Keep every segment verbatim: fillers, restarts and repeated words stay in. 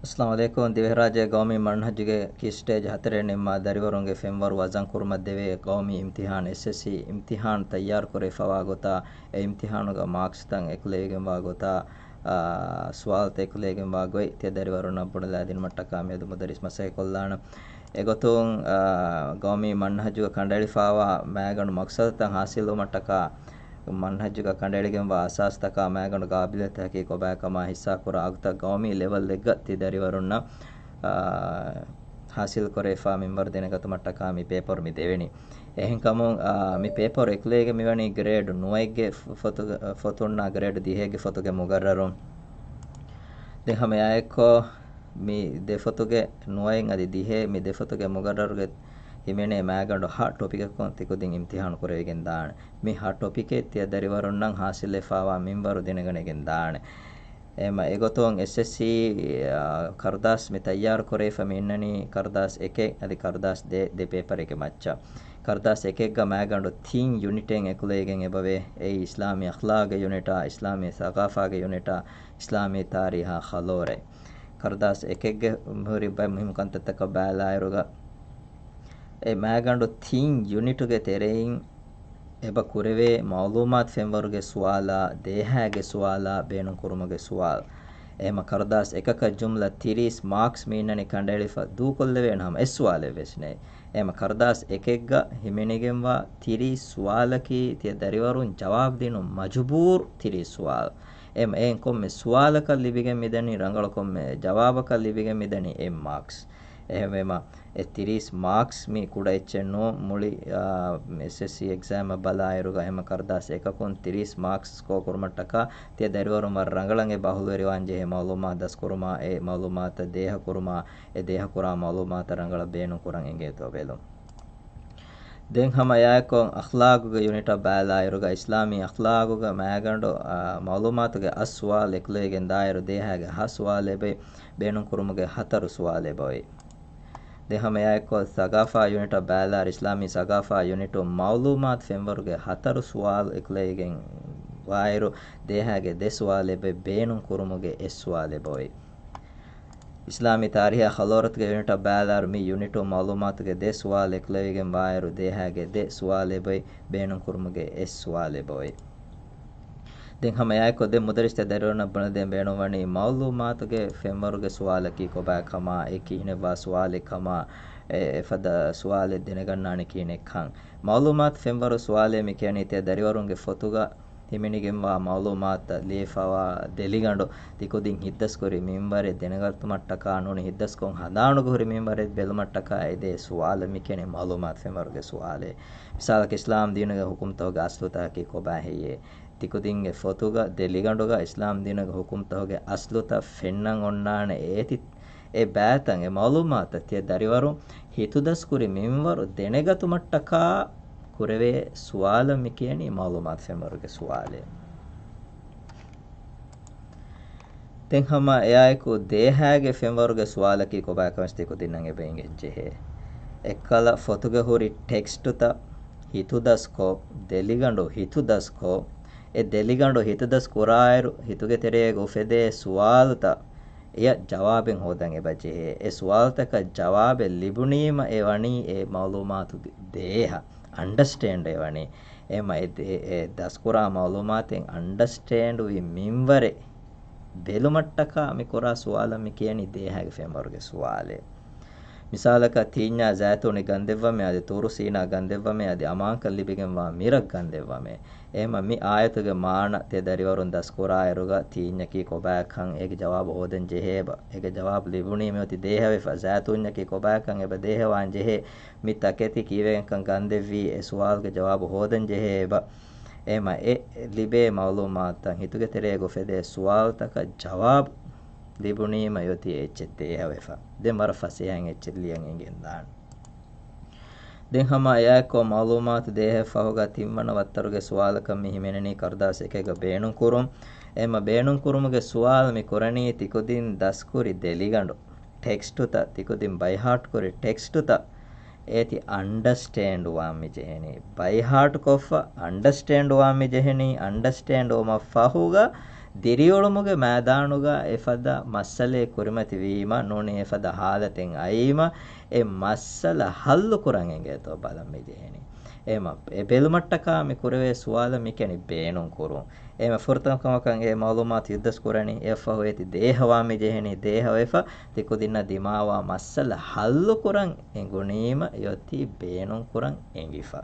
އައްސަލާމު ޢަލައިކުމް. ދިވެހިރާއްޖޭގެ ގައުމީ މަންހަޖުގެ ކީ ސްޓޭޖް ހަތަރެއް ނިންމާ ދަރިވަރުންގެ ފެންވަރު ވަޒަންކުރުމަށް ދެވޭ ގައުމީ އިމްތިހާން، އެސްއެސްސީ އިމްތިހާން ތައްޔާރުކުރެވިފަވާ ގޮތާ، އެ އިމްތިހާނުގެ މާކްސްތައް އެކުލެވިގެންވާ ގޮތާ، އާ، ސުވާލުތައް އެކުލެވިގެންވާ ގޮތް ތިޔަ ދަރިވަރުންނަށް ބުނެލާދިނުމަށްޓަކާ މިއަދު މުދައްރިސް މަސައްކަތްކޮށްލާނަން. އެގޮތުން، އާ، ގައުމީ މަންހަޖުގަ ކަނޑައެޅިފައިވާ މައިގަނޑު މަޤްޞަދުތައް ޙާޞިލުވުމަށްޓަކާ، މަންހަޖުގަ ކަނޑައެޅިގެންވާ އަސާސްތަކާ މައިގަނޑު ގާބިލިއްޔަތަކީ ކޮބާކަމާ ހިއްސާކުރާ އަގުތައް ގައުމީ ލެވެލްއެއްގަ ތި ދަރިވަރުންނަށް، އާ، ޙާޞިލުކުރެވިފާ މިންވަރު ދެނެގަތުމަށްޓަކާ މި ޕޭޕަރު މި ދެވެނީ. އެހެންކަމުން، އާ، މި ޕޭޕަރު އެކުލެވިގެން މިވަނީ ގްރޭޑް ނުވައެއްގެ ފޮ-، ފޮތުގެ، ފޮތުންނާ ގްރޭޑް ދިހައެއްގެ ފޮތުގެ މުގައްރަރުން. ދެން ހަމަ އެއާއެއްކޮށް، މި ދެ ފޮތުގެ ނުވައެއް އަދި ދިހައެއް މި ދެ ފޮތުގެ މުގައްރަރުގެ ހިމެނޭ މައިގަނޑު ހަ ޓޮޕިކަކުން ތިކުދިން އިމްތިހާނު ކުރެވިގެން ދާނެ. މި ހަ ޓޮޕިކެއް ތިޔަ ދަރިވަރުންނަށް ޙާޞިލްވެފައިވާ މިންވަރު ދެނެގަނެގެން ދާނެ. އެމަ އެގޮތުން އެސްއެސްސީ، އާ، ކަރުދާސް މި ތައްޔާރު ކުރެވިފަ މި އިންނަނީ ކަރުދާސް އެކެއް އަދި ކަރުދާސް ދޭ، ދެ ޕޭޕަރެއްގެ މައްޗަށް. ކަރުދާސް އެކެއްގަ މައިގަނޑު ތިން ޔުނިޓެއް އެކުލެވިގެން އެބަވޭ. އެއީ އިސްލާމީ އަޚްލާގްގެ ޔުނިޓާ، އިސްލާމީ ސަގާފާގެ ޔުނިޓާ، އިސްލާމީ ތާރީހާ ޚަލޯރެއް. ކަރުދާސް އެކެއްގެ ހުރި ބައެއް މުހިއްމު ކަންތައްތަކަށް ބައިލާއިރުގަ، އެ މައިގަނޑު ތިން ޔުނިޓުގެ ތެރެއިން އެބަ ކުރެވޭ މަޢުލޫމާތު ފެންވަރުގެ ސުވާލާ، ދޭހާގެ ސުވާލާ، ބޭނުންކުރުމުގެ ސުވާލު. އެހެމަ ކަރުދާސް އެކަކަށް ޖުމްލަ ތިރީސް މާކްސް މި އިންނަނީ ކަނޑައެޅިފަ ދޫކޮށްލެވޭނެ ހަމަ އެއް ސުވާލެއް ވެސް ނެތް. އެހެމަ ކަރުދާސް އެކެއްގަ ހިމެނިގެންވާ ތިރީސް ސުވާލަކީ ތިޔަ ދަރިވަރުން ޖަވާބު ދިނުން މަޖުބޫރު ތިރީސް ސުވާލު. އެހެމަ އެއިން ކޮންމެ ސުވާލަކަށް ލިބިގެން މިދަނީ ރަނގަޅު، ކޮންމެ ޖަވާބަކަށް ލިބިގެން މިދަނީ އެއް މާކްސް. އެހެންވީމަ، އެ ތިރީސް މާކްސް މީ ކުޑަ އެއްޗެއް ނޫން. މުޅި، އާ، އެސްއެސްސީ އެގްޒާމަށް ބަލާއިރުގަ ހަމަ ކަރުދާސް އެކަކުން ތިރީސް މާކްސް ސްކޯ ކުރުމަށްޓަކާ ތިޔަ ދަރިވަރުން ވަރަށް ރަނގަޅަށް އެބަ އަހުލުވެރިވާން ޖެހޭ މަޢުލޫމާތު ދަސްކުރުމާ، އެ މަޢުލޫމާތަށް ދޭހަކުރުމާ، އެ ދޭހަކުރާ މަޢުލޫމާތަށް ރަނގަޅަށް ބޭނުން ކުރަން އެނގޭތޯ ބެލުން. ދެން ހަމަ އެއާއެކު އަޚްލާގުގެ ޔުނިޓަށް ބައިލާއިރުގަ އިސްލާމީ އަޚްލާގުގަ މައިގަނޑު، އާ، މަޢުލޫމާތުގެ އަށް ސުވާލު އެކުލެވިގެން ދާއިރު ދޭހާގެ ހަ ސުވާލެއް އެބައޮތް، ބޭނުންކުރުމުގެ ހަތަރު ސުވާލެއް އެބައޮތް. ދެން ހަމަ އެއާއެކު ސަގާފާ ޔުނިޓަށް ބައިލާއިރު އިސްލާމީ ސަގާފާ ޔުނިޓުން މަޢުލޫމާތު ފެންވަރުގެ ހަތަރު ސުވާލު އެކުލެވިގެން ވާއިރު ދޭހާގެ ދެ ސުވާލެއް އެބައޮތް، ބޭނުންކުރުމުގެ އެއް ސުވާލެއް އެބައޮތް. އިސްލާމީ ތާރީހާ ޚަލޯރަތުގެ ޔުނިޓަށް ބައިލާއިރު މި ޔުނިޓުން މަޢުލޫމާތުގެ ދެ ސުވާލު އެކުލެވިގެން ވާއިރު ދޭހާގެ ދެ ސުވާލެއް އެބައޮތް، ބޭނުންކުރުމުގެ އެއް ސުވާލެއް އެބައޮތް. ދެން ހަމަ އެއާއެކު ދެން މުދައްރިސް ތިޔަ ދަރިވަރުންނަށް ބުނެދޭން ބޭނުންވަނީ މަޢުލޫމާތުގެ ފެންވަރުގެ ސުވާލަކީ ކޮބާ ކަމާ، އެ ކިހިނެއްވާ ސުވާލެއް ކަމާ، އެ އެފަދަ ސުވާލެއް ދެނެގަންނާނެ ކިހިނެއްކަން. މަޢުލޫމާތު ފެންވަރު ސުވާލޭ މި ކިޔަނީ ތިޔަ ދަރިވަރުންގެ ފޮތުގަ ހިމެނިގެންވާ މަޢުލޫމާތަށް ލިޔެފަވާ ދެލިގަނޑު ތިކުދިން ހިތްދަސްކުރި މިންވަރެއް ދެނެގަތުމަށްޓަކާ ނޫނީ ހިތްދަސްކޮށް ހަނދާނުގަ ހުރި މިންވަރެއް ބެލުމަށްޓަކާ އެދޭ ސުވާލަށް މި ކިޔަނީ މަޢުލޫމާތު ފެންވަރުގެ ސުވާލޭ. މިސާލަކަށް އިސްލާމް ދީނުގެ ޙުކުމްތަކުގެ އަސްލުތަކަކީ ކޮބާ ހެއްޔޭ؟ ތިކުދިންގެ ފޮތުގަ ދެލިގަނޑުގަ އިސްލާމް ދީނުގެ ޙުކުމްތަކުގެ އަސްލުތައް ފެންނަން އޮންނާނެ އޭތި އެ ބައިތައް އެ މަޢުލޫމާތަށް ތިޔަ ދަރިވަރުން ހިތުދަސްކުރި މިންވަރު ދެނެގަތުމަށްޓަކާ ކުރެވޭ ސުވާލަށް މި ކިޔަނީ މަޢުލޫމާތު ފެންވަރުގެ ސުވާލޭ. ދެން ހަމަ އެއާއެކު ދޭހާގެ ފެންވަރުގެ ސުވާލަކީ ކޮބާކަމަށް ތިކުދިންނަށް އެބަ އިނގެން ޖެހޭ. އެއްކަލަ ފޮތުގަ ހުރި ޓެކްސްޓުތައް ހިތުދަސްކޮށް، ދެލިގަނޑު ހިތުދަސްކޮށް، އެ ދެލިގަނޑު ހިތުދަސް ކުރާއިރު ހިތުގެ ތެރޭގަ އުފެދޭ ސުވާލުތައް އެޔަށް ޖަވާބެއް ހޯދަން އެބަ ޖެހޭ. އެ ސުވާލުތަކަށް ޖަވާބެއް ލިބުނީމަ އެ ވަނީ އެ މަޢުލޫމާތުގެ ދޭހަ، އަންޑަސްޓޭންޑް އެ ވަނީ. އެ މަ-، އެ ދެ-، އެ ދަސްކުރާ މަޢުލޫމާތެއް އަންޑަސްޓޭންޑް ވި މިންވަރެއް ބެލުމަށްޓަކާ މި ކުރާ ސުވާލަށް މި ކިޔަނީ ދޭހާގެ ފެންވަރުގެ ސުވާލޭ. މިސާލަކަށް ތީންޏާ ޒައިތޫނި ގަންދެއްވަމޭ، އަދި ޠޫރު ސީނާ ގަންދެއްވަމޭ، އަދި އަމާންކަން ލިބިގެންވާ މިރަށް ގަންދެއްވަމޭ. އެހެމަ މި އާޔަތުގެ މާނަ ތިޔަ ދަރިވަރުން ދަސްކުރާއިރުގަ ތީންޏަކީ ކޮބާކަން އޭގެ ޖަވާބު ހޯދަން ޖެހޭ އެބަ. އޭގެ ޖަވާބު ލިބުނީމަ އޮތީ ދޭހަވެފަ. ޒައިތޫންޏަކީ ކޮބާކަން އެބަ ދޭހަވާން ޖެހޭ. މި ތަކެތި ކީއްވެގެންކަން ގަންދެއްވީ އެ ސުވާލުގެ ޖަވާބު ހޯދަން ޖެހޭ އެބަ. އެހެމަ އެ ލިބޭ މަޢުލޫމާތުތައް ހިތުގެ ތެރޭގަ އުފެދޭ ސުވާލުތަކަށް ޖަވާބު ލިބުނީމަ އޮތީ އެއްޗެއް ދޭހަވެފަ. ދެން ވަރަށް ފަސޭހައިން އެއްޗެއް ލިޔަން އެނގެން ދާނެ. ދެން ހަމަ އެއާއެކު މަޢުލޫމާތު ދޭހައަށް ފަހުގަ ތިންވަނަ ވައްތަރުގެ ސުވާލަކަށް މި ހިމެނެނީ ކަރުދާސް އެކެއްގަ ބޭނުންކުރުން. އެހެމަ ބޭނުންކުރުމުގެ ސުވާލު މި ކުރަނީ ތިކުދިން ދަސްކުރި ދެލިގަނޑު ޓެކްސްޓުތައް، ތިކުދިން ބައިހާޓްކުރި ޓެކްސްޓުތައް އޭތި އަންޑަސްޓޭންޑް ވާން މި ޖެހެނީ. ބައިހާޓްކޮށްފަ އަންޑަސްޓޭންޑް ވާން މި ޖެހެނީ. އަންޑަސްޓޭންޑް ވުމަށް ފަހުގަ ދިރިއުޅުމުގެ މައިދާނުގަ އެފަދަ މައްސަލައެއް ކުރިމަތިވީމަ، ނޫނީ އެފަދަ ހާލަތެއް އައީމަ، އެ މައްސަލަ ހައްލު ކުރަން އެނގޭތޯ ބަލަން މި ޖެހެނީ. އެމަ، އެ ބެލުމަށްޓަކާ މި ކުރެވޭ ސުވާލަށް މި ކިޔަނީ ބޭނުން ކުރުން. އެމަ ފުރަތަމަ ކަމަކަށް އެ މައުލޫމާތު ހިތްދަސް ކުރަނީ، އެއަށްފަހު އޭތި ދޭހަވާ މި ޖެހެނީ، ދޭހަވެފަ ތިކުދިންނަށް ދިމާވާ މައްސަލަ ހައްލު ކުރަން އެނގުނީމަ، އެއޮތީ ބޭނުން ކުރަން އެނގިފަ.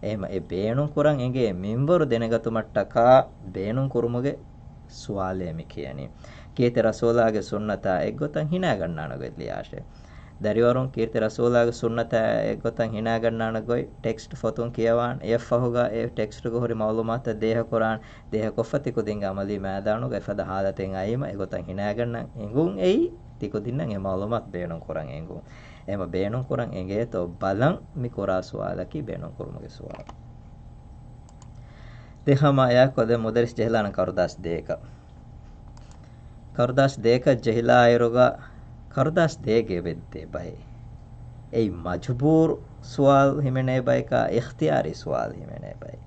އެހެމަ އެ ބޭނުން ކުރަން އެނގޭ މިންވަރު ދެނެގަތުމަށްޓަކާ ބޭނުން ކުރުމުގެ ސުވާލޭ މި ކިޔަނީ. ކީރިތި ރަސޫލާގެ ސުންނަތާ އެއްގޮތަށް ހިނާގަންނާނެ ގޮތް ލިޔާށޭ. ދަރިވަރުން ކީރިތި ރަސޫލާގެ ސުންނަތާ އެއްގޮތަށް ހިނާގަންނާނެ ގޮތް ޓެކްސްޓް ފޮތުން ކިޔަވާން. އެއަށްފަހުގަ އެ ޓެކްސްޓްގަ ހުރި މައުލޫމާތަށް ދޭހަކުރާން. ދޭހަކޮށްފަ ތިކުދިންގެ އަމަލީ މައިދާނުގަ އެފަދަ ހާލަތެއް އައީމަ އެގޮތަށް ހިނާގަންނަން އެނގުން އެއީ ތިކުދިންނަށް އެ މައުލޫމާތު ބޭނުން ކުރަން އެނގުން. އެހެމަ ބޭނުން ކުރަން އެނގޭތޯ ބަލަން މި ކުރާ ސުވާލަކީ ބޭނުން ކުރުމުގެ ސުވާލު. ދެން ހަމަ އެއާއެކު ދެން މުދައްރިސް ޖެހިލާނަން ކަރުދާސް ދޭކަށް. ކަރުދާސް ދޭކަށް ޖެހިލާއިރުގަ ކަރުދާސް ދޭގެ އެބައޮތް ދެ ބައެއް. އެއީ މަޖުބޫރު ސުވާލު ހިމެނޭ ބަޔަކާ، އިޚްތިޔާރީ ސުވާލު ހިމެނޭ ބައެއް.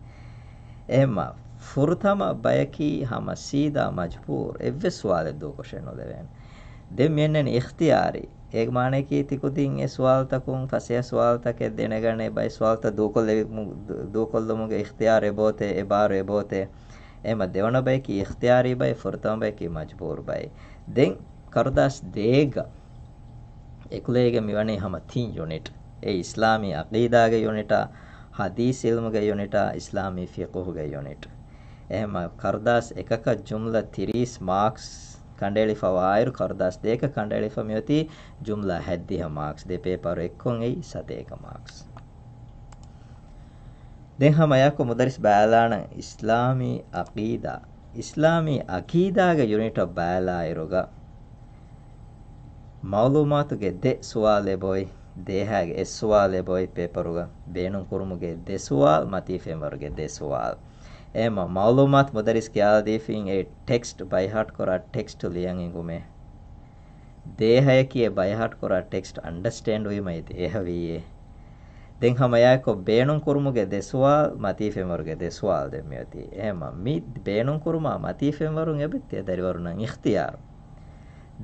އެހެމަ ފުރަތަމަ ބަޔަކީ ހަމަ ސީދާ މަޖުބޫރު އެއްވެސް ސުވާލެއް ދޫކޮށެއް ނުލެވޭނެ. ދެން މިއަންނަނީ އިޚްތިޔާރީ. އޭގެ މާނަޔަކީ ތިކުދިން އެ ސުވާލުތަކުން ފަސޭހަ ސުވާލުތަކެއް ދެނެގަނޭ، ބައެއް ސުވާލުތައް ދޫކޮށްލެވި-، ދޫ-، ދޫކޮށްލުމުގެ އިޚްތިޔާރު އެބައޮތޭ، އެ ބާރު އެބައޮތޭ. އެހެމަ ދެވަނަ ބަޔަކީ އިޚްތިޔާރީ ބައެއް، ފުރަތަމަ ބަޔަކީ މަޖުބޫރު ބައެއް. ދެން ކަރުދާސް ދޭގަ އެކުލެވިގެން މިވަނީ ހަމަ ތިން ޔުނިޓް. އެ އިސްލާމީ އަޤީދާގެ ޔުނިޓާ، ޙަދީޘް ޢިލްމުގެ ޔުނިޓާ، އިސްލާމީ ފިޤުހުގެ ޔުނިޓް. އެހެމަ ކަރުދާސް އެކަކަށް ޖުމްލަ ތިރީސް މާކްސް ކަނޑައެޅިފަވާއިރު، ކަރުދާސް ދޭކަށް ކަނޑައެޅިފަ މިއޮތީ ޖުމްލަ ހަތްދިހަ މާކްސް. ދެ ޕޭޕަރު އެއްކޮށް އެއީ ސަތޭކަ މާކްސް. ދެން ހަމަ އެއާއެކު މުދައްރިސް ބަލާނަން އިސްލާމީ އަޤީދާ. އިސްލާމީ އަޤީދާގެ ޔުނިޓަށް ބަލާއިރުގަ، މައުލޫމާތުގެ ދެ ސުވާލެއް އެބައޮތް، ދޭހާގެ އެއް ސުވާލެއް އެބައޮތް ޕޭޕަރުގަ، ބޭނުން ކުރުމުގެ ދެ ސުވާލު، މަތީ ފެންވަރުގެ ދެ ސުވާލު. އެހެމަ މައުލޫމާތު މުދައްރިސް ކިޔާދީފިން އެ ޓެކްސްޓް ބައިހާޓް ކުރާ ޓެކްސްޓް ލިޔަން އެނގުމޭ. ދޭހަޔަކީ އެ ބައިހާޓް ކުރާ ޓެކްސްޓް އަންޑަސްޓޭންޑް ވީމަ އެ ދޭހަ ވީއޭ. ދެން ހަމަ އެއާއެކު ބޭނުން ކުރުމުގެ ދެ ސުވާލު، މަތީ ފެންވަރުގެ ދެ ސުވާލު ދެން މިއޮތީ. އެހެމަ މި ބޭނުން ކުރުމާ މަތީ ފެންވަރުން އެބައޮތޭ ދަރިވަރުންނަށް އިޚްތިޔާރު.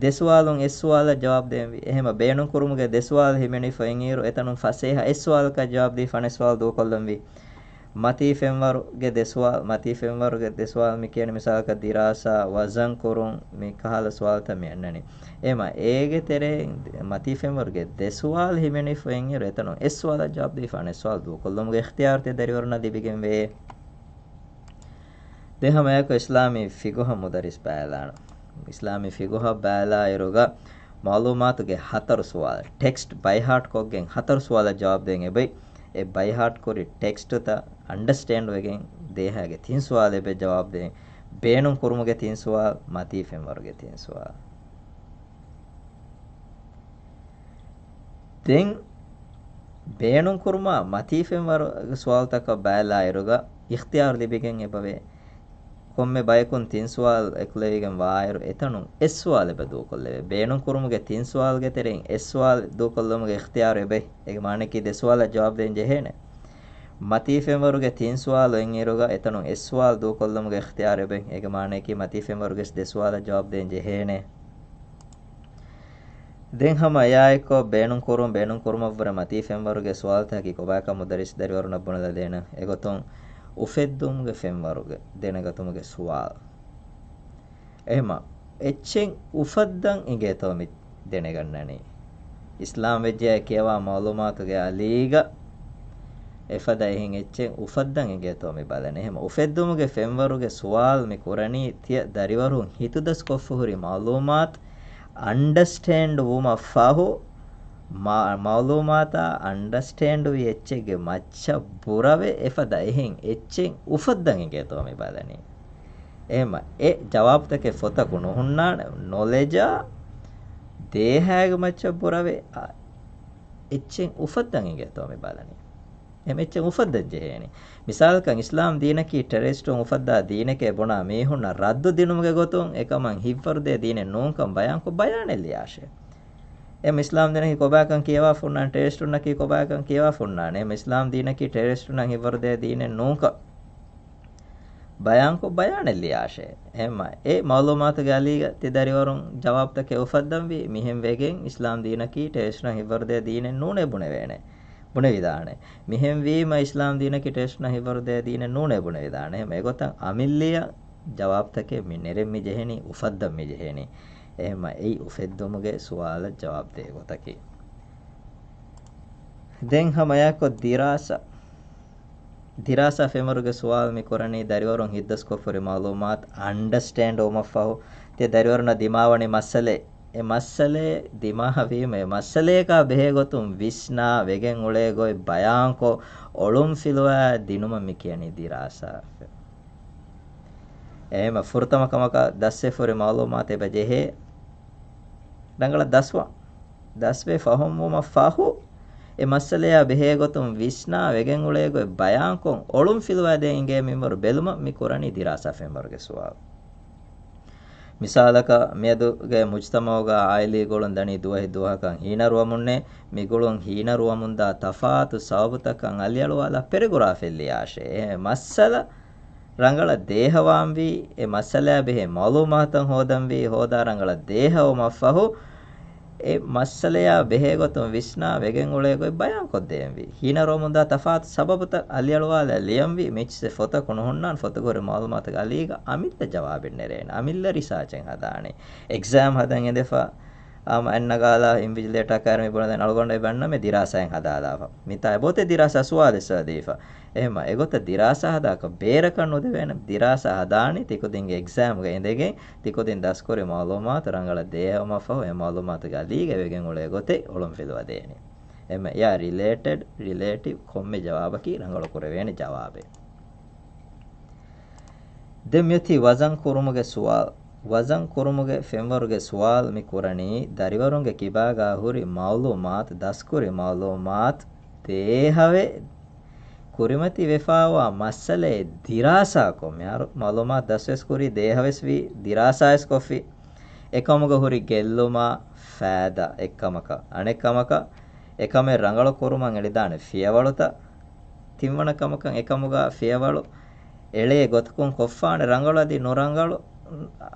ދެ ސުވާލުން އެއް ސުވާލަށް ޖަވާބު ދޭންވީ. އެހެމަ ބޭނުން ކުރުމުގެ ދެ ސުވާލު ހިމެނިފަ އިންއިރު އެތަނުން ފަސޭހަ އެއް ސުވާލަކަށް ޖަވާބު ދީފަ އަނެއް ސުވާލު ދޫކޮށްލަންވީ. މަތީ ފެންވަރުގެ ދެ ސުވާލު، މަތީ ފެންވަރުގެ ދެ ސުވާލު މި ކިޔަނީ މިސާލަކަށް ދިރާސާ، ވަޒަން ކުރުން، މި ކަހަލަ ސުވާލުތައް މި އަންނަނީ. އެހެމަ އޭގެ ތެރެއިން މަތީ ފެންވަރުގެ ދެ ސުވާލު ހިމެނިފަ އިންއިރު އެތަނުން އެއް ސުވާލަށް ޖަވާބު ދީފަ އަނެއް ސުވާލު ދޫކޮށްލުމުގެ އިޚްތިޔާރު ތި ދަރިވަރުންނަށް ލިބިގެންވޭ. ދެން ހަމަ އެއާއެކު އިސްލާމީ ފިޤުހަށް މުދައްރިސް ބަލާނަން. އިސްލާމީ ފިޤުހަށް ބަލާއިރުގަ މައުލޫމާތުގެ ހަތަރު ސުވާލު، ޓެކްސްޓް ބައިހާޓް ކޮށްގެން ހަތަރު ސުވާލަށް ޖަވާބު ދޭން އެބައޮތް. އެ ބައިހާޓް ކުރި ޓެކްސްޓްތައް އަންޑަސްޓޭންޑް ވެގެން ދޭހާގެ ތިން ސުވާލު އެބަ ޖަވާބު ދޭން. ބޭނުން ކުރުމުގެ ތިން ސުވާލު، މަތީ ފެންވަރުގެ ތިން ސުވާލު. ދެން ބޭނުން ކުރުމާ މަތީ ފެންވަރުގެ ސުވާލުތަކަށް ބަލާއިރުގަ އިޚްތިޔާރު ލިބިގެން އެބަވޭ. ކޮންމެ ބަޔަކުން ތިން ސުވާލު އެކުލެވިގެން ވާއިރު އެތަނުން އެއް ސުވާލު އެބަ ދޫކޮށްލެވޭ. ބޭނުން ކުރުމުގެ ތިން ސުވާލުގެ ތެރެއިން އެއް ސުވާލު ދޫކޮށްލުމުގެ އިޚްތިޔާރު އެބައޮތް. އޭގެ މާނައަކީ ދެ ސުވާލަށް ޖަވާބު ދޭން ޖެހޭނެ. މަތީ ފެންވަރުގެ ތިން ސުވާލު އިންއިރުގަ އެތަނުން އެއް ސުވާލު ދޫކޮށްލުމުގެ އިޚްތިޔާރު އެބައޮތް. އޭގެ މާނައަކީ މަތީ ފެންވަރުގެ ދެ ސުވާލަށް ޖަވާބު ދޭން ޖެހޭނެ. ދެން ހަމަ އެއާއެއްކޮށް ބޭނުން ކުރުން، ބޭނުން ކުރުމަށްވުރެ މަތީ ފެންވަރުގެ ސުވާލުތަކަކީ ކޮބާކަން މުދައްރިސް ދަރިވަރުންނަށް ބުނެލަދޭނަން. އެގޮތުން އުފެއްދުމުގެ ފެންވަރުގެ ދެނެގަތުމުގެ ސުވާލު. އެހެމަ އެއްޗެއް އުފައްދަން އިނގޭތޯ މި ދެނެގަންނަނީ. އިސްލާމް ވެއްޖެއްޔާ ކިޔަވާ މައުލޫމާތުގެ އަލީގަ އެފަދަ އެހެން އެއްޗެއް އުފައްދަން އިނގޭތޯ މި ބަލަނީ. އެހެމަ އުފެއްދުމުގެ ފެންވަރުގެ ސުވާލު މި ކުރަނީ ތިޔަ ދަރިވަރުން ހިތުދަސްކޮށްފަ ހުރި މައުލޫމާތު އަންޑަސްޓޭންޑް ވުމަށް ފަހު، މަ-، މައުލޫމާތާ އަންޑަސްޓޭންޑްވި އެއްޗެއްގެ މައްޗަށް ބުރަވެ އެފަދަ އެހެން އެއްޗެއް އުފައްދަން އިނގޭތޯ މި ބަލަނީ. އެހެމަ އެ ޖަވާބުތަކެއް ފޮތަކު ނުހުންނާނެ، ނޮލެޖާ ދޭހާގެ މައްޗަށް ބުރަވެ، އަ، އެއްޗެއް އުފައްދަން އިނގޭތޯ މި ބަލަނީ. އެހެމަ އެއްޗެއް އުފައްދަން ޖެހޭނެ. މިސާލަކަށް އިސްލާމް ދީނަކީ ޓެރަރިސްޓުން އުފައްދާ ދީނެކޭ ބުނާ މީހުންނަށް ރައްދު ދިނުމުގެ ގޮތުން އެކަމަށް ހިތްވަރުދޭ ދީނެއް ނޫންކަން ބަޔާންކޮށް ބަޔާނެއް ލިޔާށޭ. އެހެމަ އިސްލާމް ދީނަކީ ކޮބާކަން ކިޔަވާފަ ހުންނާނެ، ޓެރަރިސްޓުންނަކީ ކޮބާކަން ކިޔަވާފަ ހުންނާނެ. އެހެމަ އިސްލާމް ދީނަކީ ޓެރަރިސްޓުންނަށް ހިތްވަރުދޭ ދީނެއް ނޫންކަން. ބަޔާންކޮށް ބަޔާނެއް ލިޔާށޭ. އެހެންމަ އެ މައުލޫމާތުގެ އަލީގަ ތި ދަރިވަރުން ޖަވާބުތަކެއް އުފައްދަންވީ، މިހެން ވެގެން އިސްލާމް ދީނަކީ ޓެރަރިސްޓުންނަށް ހިއްވަރުދޭ ދީނެއް ނޫނޭ ބުނެވޭނެ، ބުނެވިދާނެ. މިހެން ވީމަ އިސްލާމް ދީނަކީ ޓެރަރިސްޓުންނަށް ހިއްވަރުދޭ ދީނެއް ނޫނޭ ބުނެވިދާނެ. އެހެންމަ އެގޮތަށް އަމިއްލައަށް ޖަވާބުތަކެއް މި ނެރެން މި ޖެހެނީ، އުފައްދަން މި ޖެހެނީ. އެހެންމަ އެއީ އުފެއްދުމުގެ ސުވާލަށް ޖަވާބު ދޭ ގޮތަކީ. ދެން ހަމަ އެއާއެކު ދިރާސާ. ދިރާސާ ފެންވަރުގެ ސުވާލު މި ކުރަނީ ދަރިވަރުން ހިތްދަސްކޮށްފަ ހުރި މައުލޫމާތު އަންޑަސްޓޭންޑް ވުމަށްފަހު، ތި ދަރިވަރުންނަށް ދިމާވަނީ މައްސަލައެއް. އެ މައްސަލައެއް ދިމާވީމަ، އެ މައްސަލަޔަކާ ބެހޭ ގޮތުން ވިސްނާ ވެގެން އުޅޭ ގޮތް ބަޔާންކޮށް، އޮޅުންފިލުވާ ދިނުމަށް މި ކިޔަނީ ދިރާސާ. އެހެންމަ ފުރަތަމަ ކަމަކަށް ދަސްވެފަ ހުރި މައުލޫމާތު އެބަ ޖެހޭ ރަނގަޅަށް ދަސްވާ. ދަސްވެ ފަހުމްވުމަށް ފަހު، އެ މައްސަލަޔާ ބެހޭ ގޮތުން ވިސްނާ ވެގެން އުޅޭ ގޮތް ބަޔާންކޮށް، އޮޅުންފިލުވާ ދޭން އިނގޭ މިންވަރު ބެލުމަށް މި ކުރަނީ ދިރާސާ ފެންވަރުގެ ސުވާލު. މިސާލަކަށް، މިއަދުގެ މުޖްތަމަޢުގަ ޢާއިލީ ގުޅުން ދަނީ ދުވަހެއް ދުވަހަކަށް ހީނަރުވަމުންނޭ. މި ގުޅުން ހީނަރުވަމުންދާ ތަފާތު ސަބަބުތަކަށް އަލިއަޅުވާލާ ޕެރެގުރާފެއް ލިޔާށޭ. އެ މައްސަލަ ރަނގަޅަށް ދޭހަވާންވީ، އެ މައްސަލައާ ބެހޭ މަޢުލޫމާތު ހޯދަންވީ، ހޯދާ ރަނގަޅަށް ދޭހަވުމަށްފަހު، އެ މައްސަލަޔާ ބެހޭގޮތުން ވިސްނާ ވެގެން އުޅޭ ގޮތް ބަޔާންކޮށްދޭންވީ. ހީނަރުވަމުންދާ ތަފާތު ސަބަބުތައް އަލިއަޅުވާލާ ލިޔަންވީ، މިއްޗިސް ފޮތަކު ނުހުންނާނެ، ފޮތުގަ ހުރި މަޢުލޫމާތުގެ އަލީގަ އަމިއްލަ ޖަވާބެއް ނެރޭނެ، އަމިއްލަ ރިސާޗެއް ހަދާނެ. އެގްޒާމް ހަދަން އެދެފަ، އާ، އަންނަގާލާ އިންވިޖިލޭޓާ ކާރި މި ބުނަދެން އަޅުގަނޑު އެބަ އަންނަމޭ ދިރާސާއެއް ހަދާލާފަ. މިތާ އެބައޮތޭ ދިރާސާ ސުވާލެއް ސަދީފަ. އެހެންމަ އެގޮތަށް ދިރާސާ ހަދާކަށް ބޭރަކަށް ނުދެވޭނެ. ދިރާސާ ހަދާނީ ތިކުދިންގެ އެގްޒާމްގަ އިނދެގެން ތިކުދިން ދަސްކުރި މަޢުލޫމާތު ރަނގަޅަށް ދޭހަވުމަށްފަހު އެ މަޢުލޫމާތުގެ އަލީގަ ވެގެން އުޅޭ ގޮތެއް އޮޅުންފިލުވަދޭނެ. އެހެންމަ އެއާ ރިލޭޓެޑް، ރިލޭޓިވް ކޮންމެ ޖަވާބަކީ ރަނގަޅު ކުރެވޭނެ ޖަވާބެއް. ދެން މިއޮތީ ވަޒަން ކުރުމުގެ ސުވާލު. ވަޒަން ކުރުމުގެ ފެންވަރުގެ ސުވާލު މި ކުރަނީ، ދަރިވަރުންގެ ކިބާގާ ހުރި މަޢުލޫމާތު، ދަސްކުރި މަޢުލޫމާތު ދޭހަވެ ކުރިމަތި ވެފާވާ މައްސަލައެއް ދިރާސާކޮށް، މިހާރު މަޢުލޫމާތު ދަސްވެސް ކުރީ، ދޭހަވެސް ވީ، ދިރާސާވެސް ކޮށްފި. އެކަމުގަ ހުރި ގެއްލުމާ ފާއިދާ އެއްކަމަކަށް، އަނެއްކަމަކަށް އެކަމެއް ރަނގަޅު ކުރުމަށް އެޅިދާނެ ފިޔަވަޅުތައް. ތިންވަނަ ކަމަކަށް އެކަމުގަ ފިޔަވަޅު އެޅޭ ގޮތަކުން ކޮށްފާނެ ރަނގަޅު އަދި ނުރަނގަޅު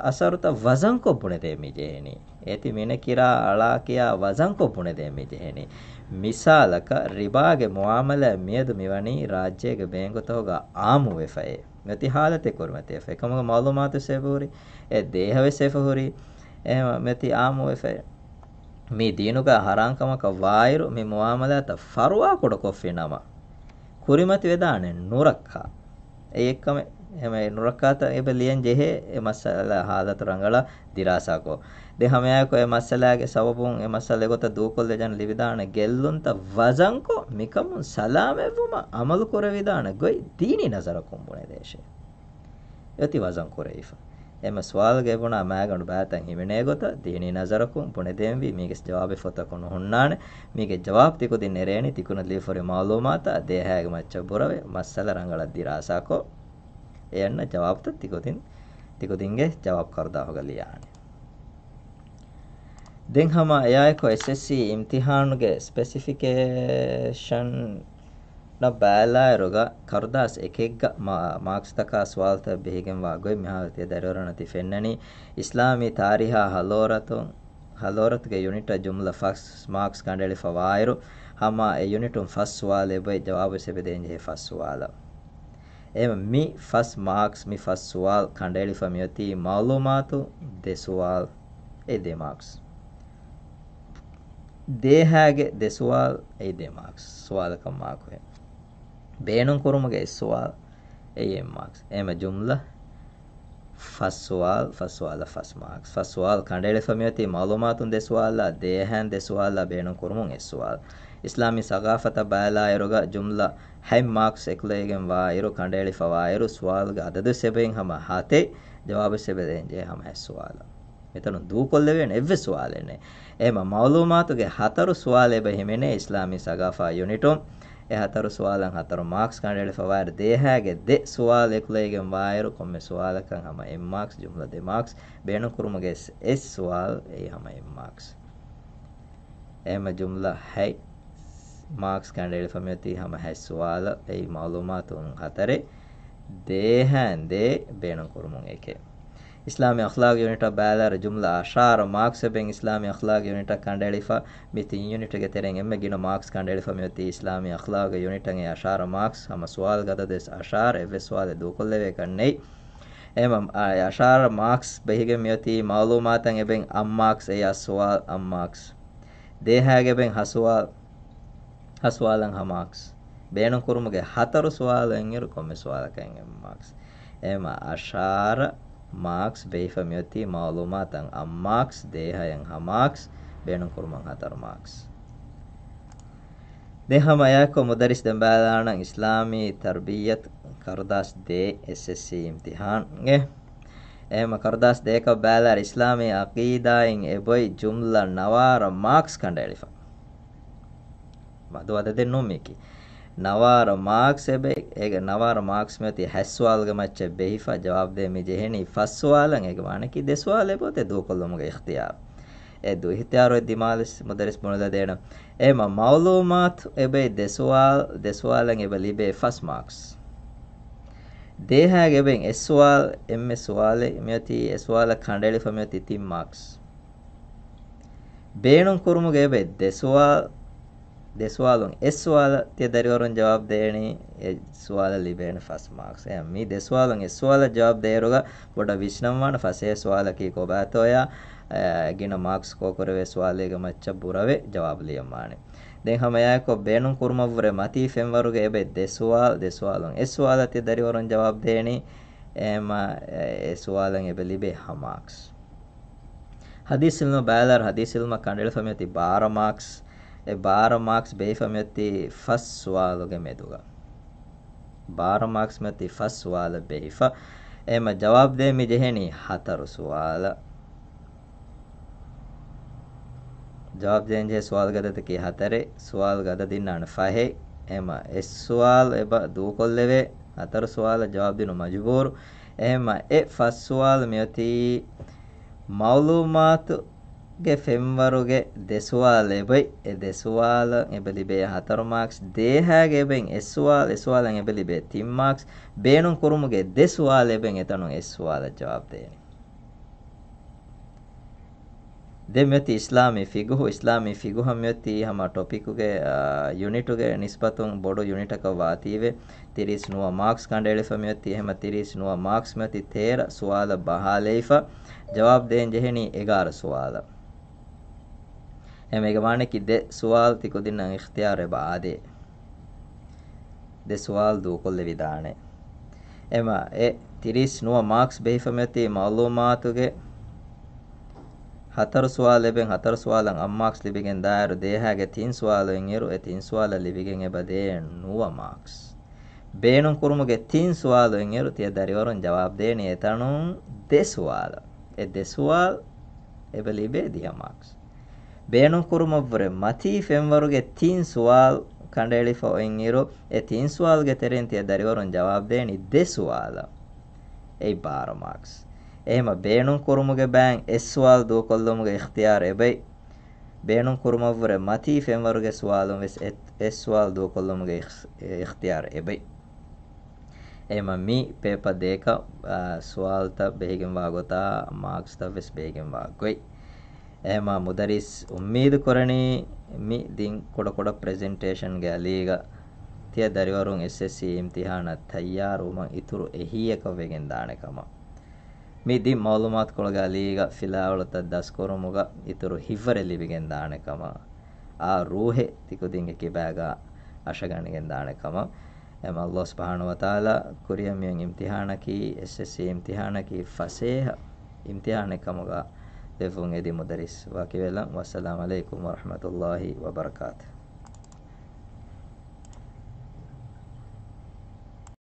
އަސަރުތައް ވަޒަންކޮށް ބުނެދޭ މި ޖެހެނީ. އޭތި މިނެ ކިރާ އަޅާ ކިޔާ ވަޒަންކޮށް ބުނެދޭ މި ޖެހެނީ. މިސާލަކަށް، ރިބާގެ މުޢާމަލާތް މިއަދު މިވަނީ ރާއްޖޭގެ ބޭންކުތަކުގަ އާއްމުވެފައޭ. މިއޮތީ ހާލަތެއް ކުރިމަތިވެފަ. އެކަމުގެ މަޢުލޫމާތު ސޭވް ހުރި، އެ ދޭހަވެސް ސޭވް ހުރި، އެ މިއޮތީ އާއްމުވެފައޭ. މީ ދީނުގަ ހަރާންކަމަކަށް ވާއިރު، މި މުޢާމަލާތަށް ފަރުވާ ކުޑަކޮށްފި ނަމަ، ކުރިމަތިވެދާނެ ނުރައްކާ. އެއީ އެއްކަމެއް. އެހެންމަ ނުރައްކާތައް އެބަ ލިޔަން ޖެހޭ، އެ މައްސަލަ ހާލަތު ރަނގަޅަށް ދިރާސާކޮށް. ދެން ހަމައެއާއެކު އެ މައްސަލާގެ ސަބަބުން އެ މައްސަލަ އެގޮތަށް ދޫކޮށްލައްޖަން ލިބިދާނެ ގެއްލުންތައް ވަޒަންކޮށް، މިކަމުން ސަލާމަތްވުމަށް އަމަލު ކުރެވިދާނެ ގޮތް ދީނީ ނަޒަރަކުން ބުނެދޭށޭ. އެއޮތީ ވަޒަން ކުރެވިފަ. އެމަ ސުވާލުގަ އެބުނާ މާގަނޑު ބައިތައް ހިމެނޭ ގޮތަށް ދީނީ ނަޒަރަކުން ބުނެދޭންވީ، މީގެ ޖަވާބެއް ފޮތަކުން ނުހުންނާނެ. މީގެ ޖަވާބު ތިކުދިން ނެރޭނީ، ތިކުދިން ލިޔެފަ ހުރި މަޢުލޫމާތާ ދޭހައިގެ މައްޗަށް ބުރަވެ، މައްސަލަ ރަނގަޅަށް ދިރާސާކޮށް، އެ އަންނަ ޖަވާބުތައް ތިކުދިން، ތިކުދިންގެ ޖަވާބު ކަރުދާހުގަ ލިޔާނެ. ދެން ހަމަ އެއާއެކު އެސްއެސްސީ އިމްތިހާނުގެ ސްޕެސިފިކޭޝަން ނަށް ބައިލާއިރުގަ ކަރުދާސް އެކެއްގަ މާ-، މާކްސްތަކާ ސުވާލުތައް ބެހިގެންވާ ގޮތް މިހާރު ތިޔަ ދަރިވަރުންނަށް ތި ފެންނަނީ، އިސްލާމީ ތާރީހާ ހަލޯރަތު-، ހަލޯރަތުގެ ޔުނިޓަށް ޖުމްލަ ފަސް މާކްސް ކަނޑައެޅިފަ ވާއިރު، ހަމަ އެ ޔުނިޓުން ފަސް ސުވާލެއް އެބައޮތް، ޖަވާބުވެސް އެބަ ދޭންޖެހޭ ފަސް ސުވާލަށް. އެހެން މި ފަސް މާކްސް، މި ފަސް ސުވާލު ކަނޑައެޅިފަ މިއޮތީ މަޢުލޫމާތު ދެ ސުވާލު، އެ ދެ މާކްސް. ދޭހައިގެ ދެ ސުވާލު، އެ ދެ މާކްސް. ސުވާލަކަށް މާކުހެއް. ބޭނުންކުރުމުގެ އެއް ސުވާލު، އެއީ އެއް މާކްސް. އެހެންމަ ޖުމްލަ ފަސް ސުވާލު، ފަސް ސުވާލަށް ފަސް މާކްސް. ފަސް ސުވާލު ކަނޑައެޅިފަ މިއޮތީ މަޢުލޫމާތުން ދެ ސުވާލާ، ދޭހައިން ދެ ސުވާލާ، ބޭނުންކުރުމުން އެއް ސުވާލު. އިސްލާމީ ސަގާފަތަށް ބައިލާއިރުގަ ޖުމްލަ ހަތް މާކްސް އެކުލެވިގެން ވާއިރު، ކަނޑައެޅިފަ ވާއިރު، ސުވާލުގެ އަދަދު ސެބެއިން ހަމަ ހަތެއް، ޖަވާބު ސެބެ ދޭންޖެހޭ ހަމަ ހަތް ސުވާލަށް. މިތަނުން ދޫކޮށްލެވޭނެ އެއްވެސް ސުވާލެއް ނެތް. އެހެމަ މަޢުލޫމާތުގެ ހަތަރު ސުވާލެއް އެބަ ހިމެނޭ އިސްލާމީ ސަގާފާ ޔުނިޓުން. އެ ހަތަރު ސުވާލަށް ހަތަރު މާކްސް ކަނޑައެޅިފަ ވާއިރު، ދޭހައިގެ ދެ ސުވާލު އެކުލެވިގެން ވާއިރު، ކޮންމެ ސުވާލަކަށް ހަމަ އެއް މާކްސް، ޖުމްލަ ދެ މާކްސް، ބޭނުންކުރުމުގެ އެއް ސުވާލު އެއީ ހަމަ އެއް މާކްސް. އެހެމަ ޖުމްލަ ހަތް މާކްސް ކަނޑައެޅިފަ މިއޮތީ ހަމަ ހަތް ސުވާލަށް، އެއީ މަޢުލޫމާތުން ހަތަރެއް. ދޭހައިން ދޭ ބޭނުން ކުރުމުން އެކެއް. އިސްލާމީ އަޚްލާގް ޔުނިޓަށް ބައިލާރ ޖުމްލަ އަށާރަ މާކްސް އެބެން އިސްލާމީ އަޚްލާގް ޔުނިޓަށް ކަނޑައެޅިފަ. މި ތިން ޔުނިޓުގެ ތެރެއިން އެންމެ ގިނަ މާކްސް ކަނޑައެޅިފަ މިއޮތީ އިސްލާމީ އަޚްލާގް ޔުނިޓަށް އެ އަށާރަ މާކްސް. ހަމަ ސުވާލުގެ އަދަދުވެސް އަށާރަ، އެއްވެސް ސުވާލެއް ދޫކޮށްލެވޭކަށް ނެތް. އެހެން އަށާރަ މާކްސް ބެހިގެން މިއޮތީ މައުލޫމާތަށް އެބެން އަށް މާކްސް، އެއީ އަށް ސުވާލު އަށް މާކްސް. ދޭހައިގެ އެބެން ހަ ސުވާލު، ހަ ސުވާލަށް ހަ މާކްސް. ބޭނުން ކުރުމުގެ ހަތަރު ސުވާލު އިންއިރު ކޮންމެ ސުވާލަކަށް އެއް މާކްސް. އެހެން އަށާރަ މާކްސް ބެހިފަ މިއޮތީ މައުލޫމާތަށް އަށް މާކްސް، ދޭހަޔަށް ހަ މާކްސް، ބޭނުން ކުރުމަށް ހަތަރު މާކްސް. ދެން ހަމަ އެއާއެކު މުދައްރިސް ދެން ބަލާނަން އިސްލާމީ ތަރްބިއްޔަތު ކަރުދާސް ދޭ އެސްއެސްސީ އިމްތިހާންގެ. އެހެން ކަރުދާސް ދޭކަށް ބަލާ އިސްލާމީ އަޤީދާއިން އެބޮތް ޖުމްލަ ނަވާރަ މާކްސް ކަނޑައެޅިފަ. މަދު އަދަދެއް ނޫން މީކީ. ނަވާރަ މާކްސް އެބެ، އޭގެ ނަވާރަ މާކްސް މިއޮތީ ހަތް ސުވާލުގެ މައްޗަށް ބެހިފަ، ޖަވާބު ދޭން މި ޖެހެނީ ފަސް ސުވާލަށް. އޭގެ މާނައަކީ ދެ ސުވާލެއް އެބައޮތޭ ދޫކޮށްލުމުގެ އިޚްތިޔާރު. އެ ދު އިޚްތިޔާރު އެއް ދިމާލަށް މުދައްރިސް ބުނެލަދޭނަން. އެހެން މައުލޫމާތު އެބެ ދެ ސުވާލު، ދެ ސުވާލަށް އެބަ ލިބޭ ފަސް މާކްސް. ދޭހައިގެ އެބެން އެއް ސުވާލު، އެންމެ ސުވާލެއް މިއޮތީ، އެއް ސުވާލަށް ކަނޑައެޅިފަ މިއޮތީ ތިން މާކްސް. ބޭނުން ކުރުމުގެ އެބެ ދެ ސުވާލު، ދެ ސުވާލުން އެއް ސުވާލަށް ތިޔަ ދަރިވަރުން ޖަވާބު ދޭނީ، އެއް ސުވާލަށް ލިބޭނެ ފަސް މާކްސް. އެ މި ދެ ސުވާލުން އެއް ސުވާލަށް ޖަވާބު ދޭއިރުގަ ބޮޑަށް ވިސްނަންވާނެ ފަސޭހަ ސުވާލަކީ ކޮބާތޯޔާ، އެ، ގިނަ މާކްސް ކޯކުރެވޭ ސުވާލެއްގެ މައްޗަށް ބުރަވެ ޖަވާބު ލިޔަންވާނެ. ދެން ހަމަ އެއާއެކު ބޭނުން ކުރުމަށްވުރެ މަތީ ފެންވަރުގެ އެބެ ދެ ސުވާލު، ދެ ސުވާލުން އެއް ސުވާލަށް ތިޔަ ދަރިވަރުން ޖަވާބު ދޭނީ، އެހެން އެ ސުވާލަށް އެބަ ލިބޭ ހަ މާކްސް. ޙަދީޘް ޢިލްމަށް ބައިލާރ ޙަދީޘް ޢިލްމަށް ކަނޑައެޅިފަ މިއޮތީ ބާރަ މާކްސް. އެ ބާރަ މާކްސް ބެހިފަ މިއޮތީ ފަސް ސުވާލުގެ މެދުގަ. ބާރަ މާކްސް މިއޮތީ ފަސް ސުވާލަށް ބެހިފަ. އެހެން ޖަވާބު ދޭން މި ޖެހެނީ ހަތަރު ސުވާލަށް. ޖަވާބު ދޭން ޖެހޭ ސުވާލުގެ އަދަދަކީ ހަތަރެއް. ސުވާލުގެ އަދަދު އިންނާނެ ފަހެއް. އެހެން އެއް ސުވާލު އެބަ ދޫކޮށްލެވޭ. ހަތަރު ސުވާލަށް ޖަވާބު ދިނުން މަޖުބޫރު. އެހެން އެ ފަސް ސުވާލު މިއޮތީ މައުލޫމާތުގެ ފެންވަރުގެ ދެ ސުވާލު އެބައި، އެ ދެ ސުވާލަށް އެބަ ލިބޭ ހަތަރު މާކްސް. ދޭހައިގެ އެބެން އެއް ސުވާލު، އެއް ސުވާލަށް އެބަ ލިބޭ ތިން މާކްސް. ބޭނުން ކުރުމުގެ ދެ ސުވާލު އެބެން އެތަނުން އެއް ސުވާލަށް ޖަވާބު ދޭނެ. ދެން މިއޮތީ އިސްލާމީ ފިޤުހު. އިސްލާމީ ފިޤުހަށް މިއޮތީ ހަމަ ޓޮޕިކުގެ، އާ، ޔުނިޓުގެ ނިސްބަތުން ބޮޑު ޔުނިޓަކަށް ވާތީވެ. ތިރީސް ނުވަ މާކްސް ކަނޑައެޅިފަ މިއޮތީ. އެހެން ތިރީސް ނުވަ މާކްސް މިއޮތީ ތޭރަ ސުވާލަށް ބަހާލައިފަ. ޖަވާބު ދޭން ޖެހެނީ އެގާރަ ސުވާލަށް. އެހެން އޭގެ މާނައަކީ ދެ ސުވާލު ތި ކުދިންނަށް އިޚްތިޔާރު އެބަ އާދޭ. ދެ ސުވާލު ދޫކޮށްލެވިދާނެ. އެހެން އެ ތިރީސް ނުވަ މާކްސް ބެހިފަ މިއޮތީ މައުލޫމާތުގެ ހަތަރު ސުވާލު އެބެން ހަތަރު ސުވާލަށް އަށް މާކްސް ލިބިގެން ދާއިރު، ދޭހައިގެ ތިން ސުވާލު އިންއިރު، އެ ތިން ސުވާލަށް ލިބިގެން އެބަ ދޭ ނުވަ މާކްސް. ބޭނުން ކުރުމުގެ ތިން ސުވާލު އިންއިރު، ތިޔަ ދަރިވަރުން ޖަވާބު ދޭނީ އެތަނުން ދެ ސުވާލަށް. އެ ދެ ސުވާލު އެބަ ލިބޭ ދިހަ މާކްސް. ބޭނުން ކުރުމަށްވުރެ މަތީ ފެންވަރުގެ ތިން ސުވާލު ކަނޑައެޅިފަ އޮތްއިރު، އެ ތިން ސުވާލުގެ ތެރެއިން ތިޔަ ދަރިވަރުން ޖަވާބު ދޭނީ ދެ ސުވާލަށް. އެއީ ބާރަ މާކްސް. އެހެން ބޭނުން ކުރުމުގެ ބައިން އެއް ސުވާލު ދޫކޮށްލުމުގެ އިޚްތިޔާރު އެބައި. ބޭނުން ކުރުމަށްވުރެ މަތީ ފެންވަރުގެ ސުވާލުން ވެސް އެ، އެއް ސުވާލު ދޫކޮށްލުމުގެ އިޚް، އިޚްތިޔާރު އެބައި. އެހެން މި ޕޭޕަ ދޭކަށް، އާ، ސުވާލުތައް ބެހިގެންވާ ގޮތާ މާކްސްތައް ވެސް ބެހިގެންވާ ގޮތް. އެހެން މުދައްރިސް އުއްމީދު ކުރަނީ މި ދިން ކުޑަކުޑަ ޕްރެޒެންޓޭޝަންގެ އަލީގަ ތިޔަ ދަރިވަރުން އެސްއެސްސީ އިމްތިހާނަށް ތައްޔާރުވުމަށް އިތުރު އެހީއަކަށް ވެގެން ދާނެ ކަމަށް. މި ދިން މައުލޫމާތުކޮޅުގެ އަލީގަ ފިލާވަޅުތައް ދަސްކުރުމުގަ އިތުރު ހިތްވަރެއް ލިބިގެން ދާނެ ކަމަށް، އާ ރޫހެއް ތި ކުދިންގެ ކިބާގަ އަށަގަނެގެން ދާނެ ކަމަށް. އެމަ ﷲ ސުބްޙާނަހޫ ވަތަޢާލާ ކުރިއަށް މިއޮތް އިމްތިޙާނަކީ، އެސްއެސްސީ އިމްތިޙާނަކީ ފަސޭހަ އިމްތިޙާނެއް ކަމުގަ ވެއްވުން އެދި މުދައްރިސް ވަކިވެލަން. ވައްސަލާމް ޢަލައިކުމް ވަރަޙްމަތުﷲ ވަބަރަކާތުހު.